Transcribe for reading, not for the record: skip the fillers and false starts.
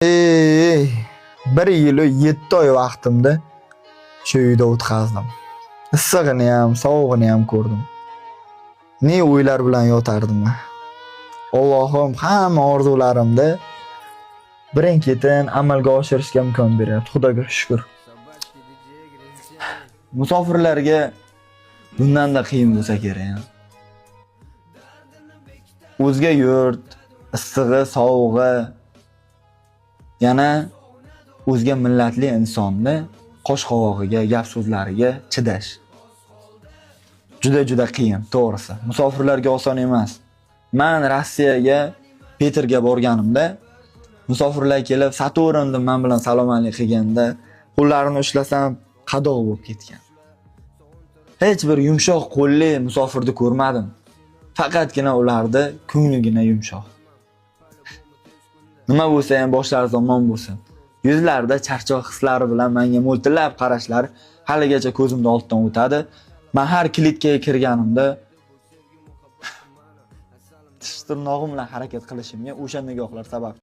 Ey, 1 yil 7 oy vaqtimni shu uyda o'tkazdim. Issig'ini ham, sovug'ini ham ko'rdim. Ne o'ylar bilan yotardim. Allohim hamma orzularimni birin-ketin amalga oshirishga imkon beryapti. Xudoga shukr. Musofirlarga bundan-da qiyin bo'lsa kerak. O'zga yurt, issig'i, sovug'i, yana o'zga millatli insonni qosh qovog'iga, gap so'zlariga chidash. Juda-juda qiyin, to'g'risi. Musofirlarga oson emas. Men Rossiyaga, Peterga borganimda musofirlar kelib Saturnni men bilan salom alik qilganda, qo'llarini ushlasam qadoq bo'lib ketgan. Hech bir yumshoq qo'lli musofirni ko'rmadim. Faqatgina ularni ko'ngligina yumshoq. Nima bo'lsa ham boshlari omon bo'lsin. Yuzlarida charchoq hislari bilan menga mo'ltillab qarashlari haligacha ko'zimda olddan o'tadi. Men har klitkaga kirganimda tish tirnog'im bilan harakat qilishimga o'sha nigohlar sabab.